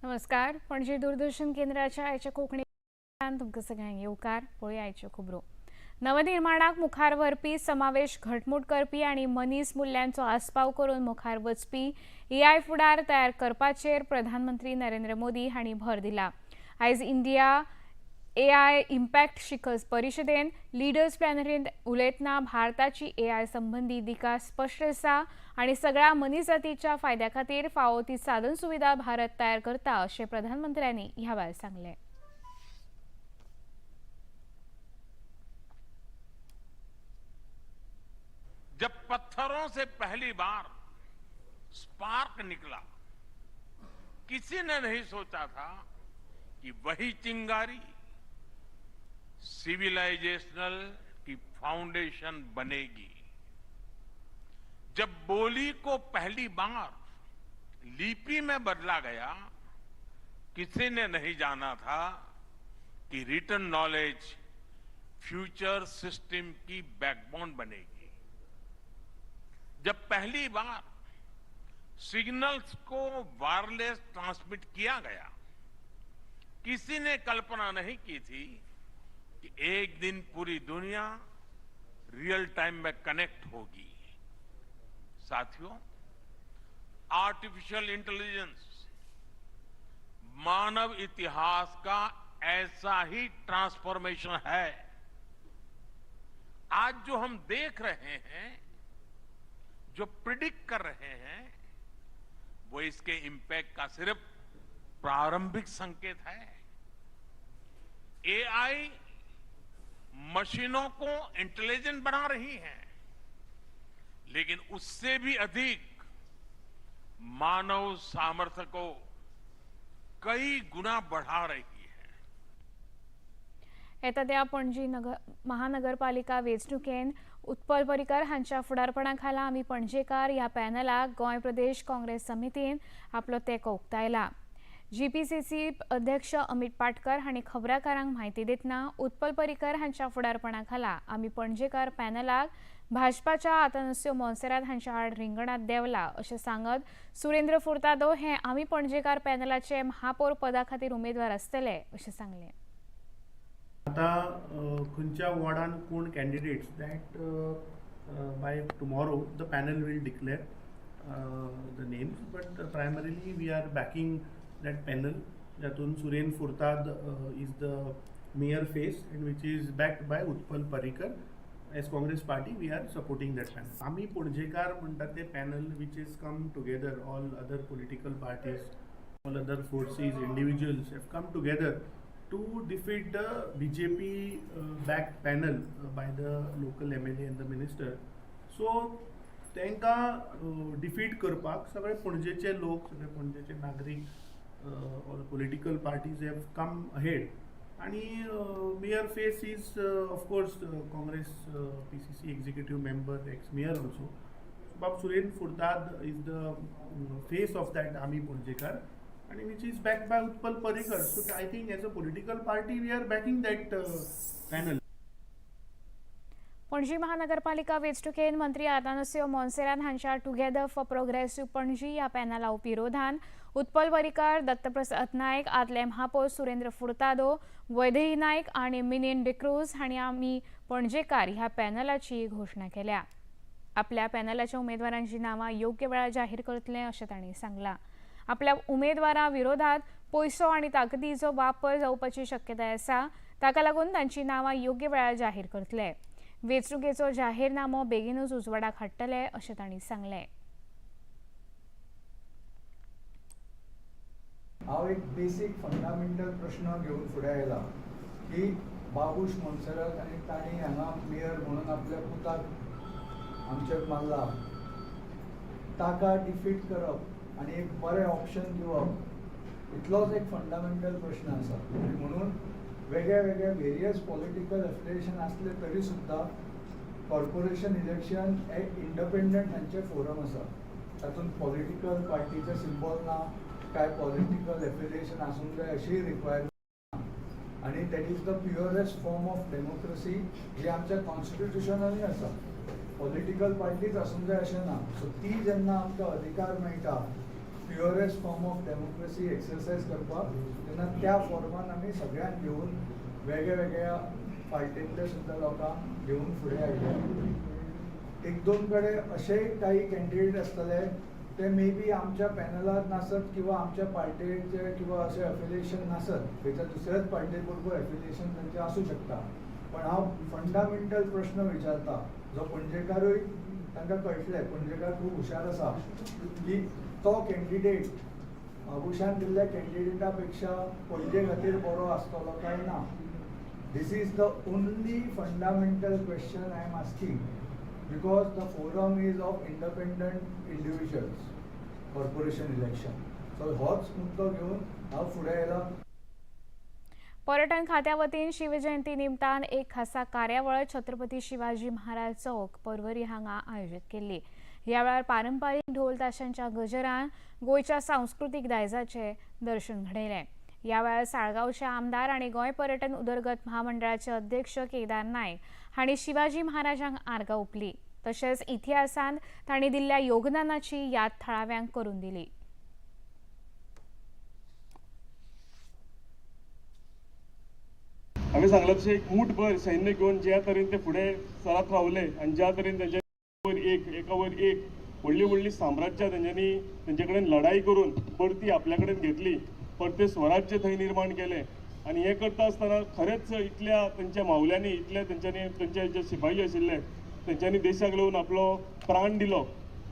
नमस्कार. पणजी दूरदर्शन केंद्राच्या आयच्या कोंकणी तुमकां सगळ्यांक येवकार. पळोवया आयच्यो खबरो. नवनिर्माणाक मुखार व्हरपी, समावेश घटमूट करपी आनी मनीस मुल्यांचो आस्पाव करून मुखार वचपी एआय फुडार तयार करपाचेर प्रधानमंत्री नरेंद्र मोदी हांणी भर दिला. आयज इंडिया एआय इम्पॅक्ट शिखर परिशदेन लिडर्स प्लॅनरींत उलयतना भारताची एआय संबंदी दिका स्पश्ट आसा आनी सगळ्या मनीसजातीच्या फायद्या खातीर फावो ती साधन सुविधा भारत तयार करता, अशें प्रधानमंत्र्यांनी ह्या वेळार सांगलें. जब पत्थरों से पहली बार स्पार्क निकला, किसी ने नहीं सोचा था कि वही चिंगारी सिविलाइजेशनल की फाउंडेशन बनेगी. जब बोली को पहली बार लिपि में बदला गया, किसी ने नहीं जाना था कि रिटन नॉलेज फ्यूचर सिस्टम की बैकबोन बनेगी. जब पहली बार सिग्नल्स को वायरलेस ट्रांसमिट किया गया, किसी ने कल्पना नहीं की थी कि एक दिन पूरी दुनिया रियल टाइम में कनेक्ट होगी. साथियों, आर्टिफिशियल इंटेलिजेंस मानव इतिहास का ऐसा ही ट्रांसफॉर्मेशन है. आज जो हम देख रहे हैं, जो प्रिडिक्ट कर रहे हैं, वो इसके इम्पैक्ट का सिर्फ प्रारंभिक संकेत है. एआई मशीनों को इंटेलिजेंट बना रही है, लेकिन उससे भी अधिक मानव सामर्थ्य को कई गुना बढ़ा रही है. येता त्या पणजी नगर महानगरपालिका वेंचणुकेन उत्पल पर्रीकर हांच्या फुडारपणा खाला आमी पणजेकार ह्या पॅनलाक गोंय प्रदेश काँग्रेस समितीन आपलो तेंको उक्तायला. जीपीसीसी अध्यक्ष अमित पाटकर हांणी खबराकारांक म्हायती दितना उत्पल पर्रीकर हांच्या फुडारपणा खाला आमी पणजेकार पॅनलाक भाजपाच्या आतानासियो मोन्सेरात हांच्या आड रिंगणात देंवला अशें सांगत सुरेंद्र फुर्तादो हे आमी पणजेकार पॅनलाचे महापौर पदा खातीर उमेदवार आसतले अशें सांगलें. आतां खंयच्या वॉर्डान कोण candidates, that by tomorrow the panel will declare the names, but primarily we are backing that panel जातून Suren Furtado is the mayor face and which is backed by Utpal Parrikar. As Congress party, we are supporting that panel. आमी पणजेकार म्हणटा ते panel which is come together, all other political parties, all other forces, individuals have come together to defeat the BJP backed panel by the local MLA and the minister. So तांकां defeat करपाक सगळे पणजेचे लोक, सगळे पणजेचे नागरीक, all political parties have come ahead आणि mayor face is of course Congress PCC executive member, ex mayor also, Bob Suren Furtado is the face of that Ami Ponjekar आणि which is backed by Utpal Parrikar. So I think as a political party we are backing that panel. Panaji महानगरपालिका वेंचणुकेन मंत्री आतानासियो मोन्सेरात हांच्या together for progressive Panaji ह्या पॅनला विरोधान उत्पल पर्रीकर, दत्तप्रसाद नायक, आदले महापौर सुरेंद्र फुर्तादो, वैदेही नायक आनी मिनीन डिक्रूज हांणी आमी पणजेकार ह्या पॅनलाची घोशणा केल्या. आपल्या पॅनलाच्या उमेदवारांची नांवां योग्य वेळार जाहीर करतले अशें तांणी सांगलां. आपल्या उमेदवारा विरोधात पयसो आनी ताकदीचो वापर जावपाची शक्यताय आसा, ताका लागून तांची नांवां योग्य वेळार जाहीर करतले. वेंचणुकेचो जाहीरनामो बेगीनूच उजवाडाक हाडटले अशें तांणी सांगलें. हांव एक बेसीक फंडामेंटल प्रश्न घेवन फुडें आयला की बाबूश मोन्सेरात आनी तांणी हांगा मेयर म्हणून आपल्या पुताक आमचेर मारला, ताका डिफीट करप आनी एक बरें ऑप्शन दिवप, इतलोच एक फंडामेंटल प्रश्न आसा. आनी म्हणून वेगळे वेगळे वेरियस पॉलिटिकल एफिलिएशन आसले तरी सुद्दां कॉर्पोरेशन इलेक्शन हे इंडिपेंडंट हांचें फोरम आसा. तातूंत पॉलिटिकल पार्टीचें सिंबॉल ना, काय पॉलिटिकल एफिलिएशन आसूंक जाय अशीय रिक्वायरमेंट ना आनी that is the purest form of democracy जी आमच्या कॉन्स्टिट्युशनानूय आसा. पॉलिटिकल पार्टीच आसूंक जाय अशें ना. सो ती जेन्ना आमकां अधिकार मेळटा Purest form of democracy exercise करपाक तेन्ना त्या फॉर्मान आमी सगळ्यांक घेवन वेगळ्या वेगळ्या पार्टींतले सुद्दां लोकांक घेवन फुडें आयले. एक दोन कडेन अशेय काही कॅन्डिडेट आसतले ते मे बी आमच्या पॅनलार नासत किंवा आमच्या पार्टेचे किंवा अशें एफिलिएशन नासत, खंयच्या दुसऱ्याच पार्टे बरोबर एफिलिएशन तांचें आसूं शकता. पण हांव फंडामेंटल प्रश्न विचारता जो पणजेकारूय तांकां कळटलें, पणजेकार खूब हुशार आसा, की तो कॅन्डिडेट बाबुशान दिल्ल्या कॅन्डिडेटा पेक्षा पणजे खातीर बरो आसतलो काय ना. This is the only fundamental question I am asking, because the forum is of independent individuals, corporation election. So होच मुद्दो घेवन हांव फुडें आयला. पर्यटन खात्या वतीन शिवजयंती निमतान एक खासा कार्यावळ छत्रपती शिवाजी महाराज चौक पर्वरी हांगा आयोजीत केल्ली. ह्या वेळार पारंपारीक ढोल ताशांच्या गजरान गोंयच्या सांस्कृतीक दायजाचें दर्शन घडयलें. ह्या वेळार साळगांवचे आमदार आनी गोंय पर्यटन उदरगत म्हामंडळाचे अध्यक्ष केदार नायक हांणी शिवाजी महाराजांक आर्गां ओंपली. तशेंच इतिहासांत तांणी दिल्ल्या योगदानाची याद थळाव्यांक करून दिली. आमी सांगलां तशें एक मूठभर सैन्य घेवन ज्या तरेन ते फुडें सरत रावले आनी ज्या तरेन तेंच्या वयर एक एका वयर एक व्हडली व्हडली साम्राज्यां तेंच्यांनी तेंचे कडेन लढाई करून परती आपल्या कडेन घेतली, परते स्वराज्य थंय निर्माण केलें. आनी हें करता आसतना खरेंच इतल्या तेंच्या मावल्यांनी, इतल्या तेंच्यांनी तेंचे जे शिपाई आशिल्ले तेंच्यांनी देशाक लागून आपलो प्राण दिलो.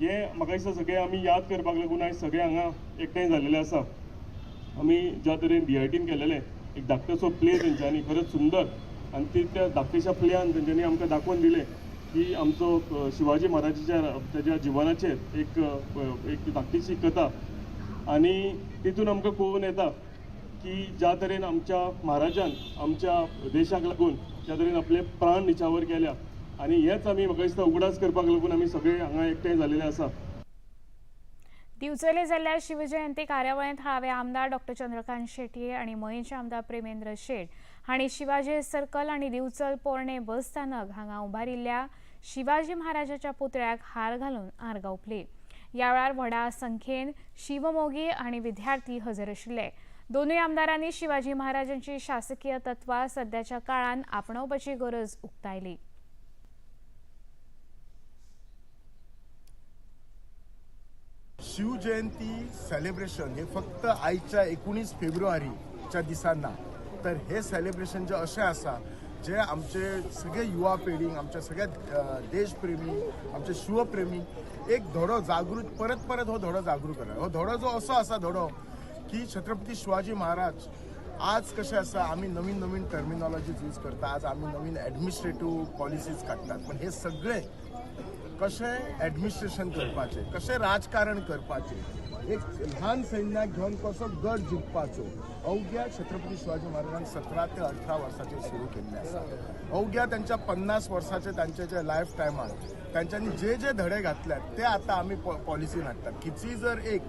हें म्हाका दिसता सगळें आमी याद करपाक लागून आयज सगळे हांगा एकठांय जाल्लेले आसा. आमी ज्या तरेन DITन केलेलें एक धाकटोसो प्ले तेंच्यांनी खरेंच सुंदर, आनी ती त्या धाकटेश्या प्लेयान तेंच्यांनी आमकां दाखोवन दिलें की आमचो शिवाजी महाराजाच्या तेज्या जिवनाचेर एक एक धाकटीशी कथा, आनी तितून आमकां कळून येता की ज्या तरेन आमच्या महाराजान आमच्या देशाक लागून ज्या तरेन आपले प्राण निछावर केल्या, आनी हेच आमी म्हाका दिसता उगडास करपाक लागून आमी सगळे हांगा एकठांय जाल्लेले आसा. दिवचले जाल्ल्या शिवजयंती कार्यावळींत थळावे आमदार डॉक्टर चंद्रकांत शेटये आनी मयेंचे आमदार प्रेमेंद्र शेट हांणी शिवाजी सर्कल आनी दिवचल पोरणे बस स्थानक हांगा उबारिल्ल्या शिवाजी महाराजाच्या पुतळ्याक हार घालून आर्गां ओंपली. ह्या वेळार व्हडा संख्येन शिवमोगी आनी विद्यार्थी हजर आशिल्ले. दोनूय आमदारांनी शिवाजी महाराजांची शासकीय तत्वां सद्याच्या काळांत आपणावपाची गरज उक्तायली. शिवजयंती सेलिब्रेशन हे फक्त आयच्या 19 फेब्रुवारीच्या दिसा ना, तर हे सेलिब्रेशन जे अशें आसा जे आमचे सगळे युवा पिढीक, आमच्या सगळ्या देशप्रेमी, आमचे शिवप्रेमी एक धडो जागृत, परत परत हो धडो जागृत करा. हो धडो जो असो आसा धडो की छत्रपती शिवाजी महाराज आज कशें आसा आमी नवीन नवीन टर्मिनॉलॉजीज यूज करता, आज आमी नवीन एडमिनिस्ट्रेटीव पॉलिसीज काडटात, पण हे सगळे कशें एडमिनिस्ट्रेशन करपाचें, कशें राजकारण करपाचें, एक ल्हान सैन्याक घेवन कसो गड जिखपाचो, अवघ्या छत्रपती शिवाजी महाराजान 17 ते 18 वर्साचेर सुरू केल्लें आसा. अवघ्या तांच्या 50 वर्साचे तांचे जे लायफ टायमान तांच्यांनी जे जे धडे घातल्यात ते आतां आमी पॉलिसीन हाडटात. किती जर एक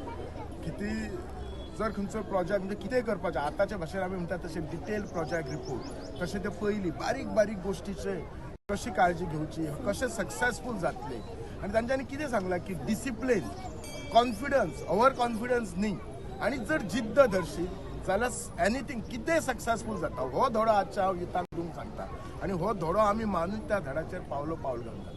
किती जर खंयचो प्रोजेक्ट म्हणजे कितें करपाचें आतांचे भाशेन आमी म्हणटात तशें डिटेल प्रोजेक्ट रिपोर्ट, तशें ते पयलीं बारीक बारीक गोश्टीचे कशी काळजी घेवची, कशें सक्सेसफूल जातले. आनी तांच्यांनी कितें सांगलां की डिसिप्लीन, कॉन्फिडन्स, ओवर कॉन्फिडन्स न्ही, आनी जर जिद्द धरशीत जाल्यार एनीथींग कितें सक्सेसफूल जाता. हो धडो आजच्या हांव युथाक दिवंक सांगता आनी हो धडो आमी मानून त्या धडाचेर पावलो पावल घालता.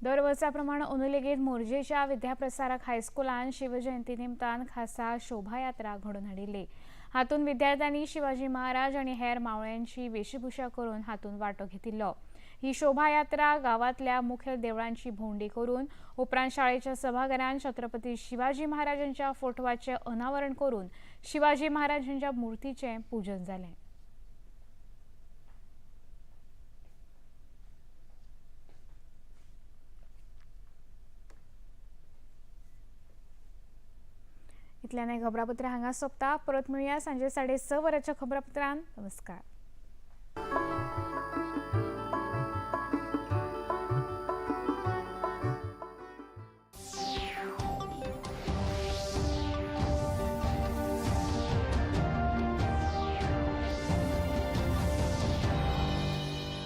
दरवर्सा प्रमाण अंदू लेगीत मोरजेच्या विद्याप्रसारक हायस्कुलान शिवजयंती निमतान खासा शोभायात्रा घडोवन हाडिल्ली. हातूंत विद्यार्थ्यांनी शिवाजी महाराज आनी हेर मावळ्यांची वेशभूषा करून हातूंत वांटो घेतिल्लो. ही शोभायात्रा गांवांतल्या मुखेल देवळांची भोंवडी करून उपरांत शाळेच्या सभाघरांत छत्रपती शिवाजी महाराजांच्या फोटवाचें अनावरण करून शिवाजी महाराजांच्या मूर्तीचें पूजन जालें. इतल्यान खबरापत्र हांगा सोंपता. परत मेळुया सांजे 6:30 वरांच्या खबरापत्रान. नमस्कार.